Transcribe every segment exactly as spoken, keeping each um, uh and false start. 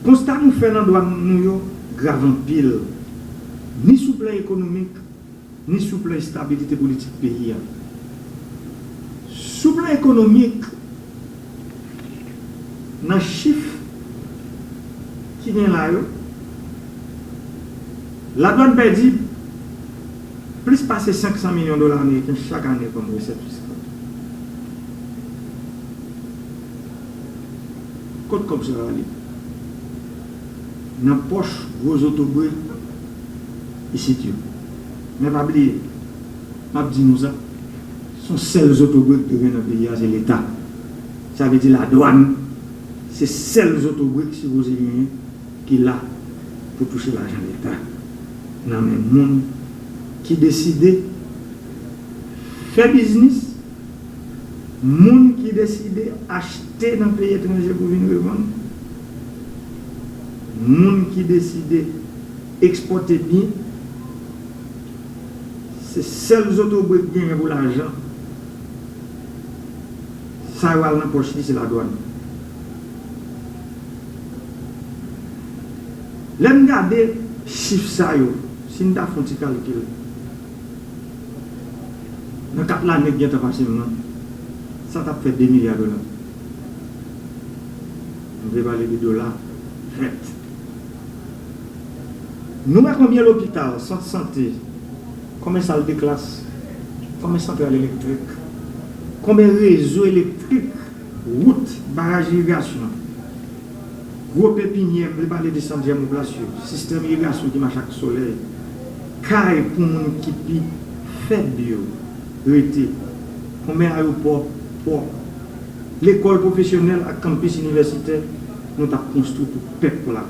Konsta nou fè nan dwàn nou yo grav anpil, ni sou plan ekonomik, ni sou plan estabilite politik peyi a. Sou plan ekonomik, nan chif ki gen la yo, ladwàn pèdi plis pase senk san milyon dola ameriken chak ane kòm resèt fiskal. Kot kòb sa a ale? Nan pòch gwo zotobrik isit yo. Men pa bliye, m ap di nou sa, se yon sèl zotobrik ki gen nan peyi a, se Leta. Sa vle di ladwàn, se sèl zotobrik sipoze genyen ki la pou touche lajan Leta nan men moun ki deside fè biznis, moun ki deside achte nan peyi etranje pou vin revann, moun ki deside ekspòte byen, se sèl zotobrik genyen pou lajan. Sa yo al nan pòch li, se ladwàn. Lè n gade chif sa yo, si n ta fè yon ti kalkil, nan kat lane k gentan pase m nan, sa t ap fè de milya dola. M vle pale de dola vèt. Nou wè konbyen lopital, sant sante, konbyen sal de klas, konbyen santral elektrik, konbyen rezo elektrik, wout, baraj irigasyon, gwo pepinyè, m vle pale de sant Jèmoplas yo, sistèm irigasyon ki mache ak solèy, kay pou moun ki pi fèb yo rete, konbyen ayewopò, pò, lekòl pwofesyonèl ak kanpis inivèsitè nou t ap konstwi pou pèp la.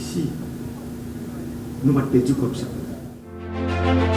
Si nou pa t pèdi kòb sa.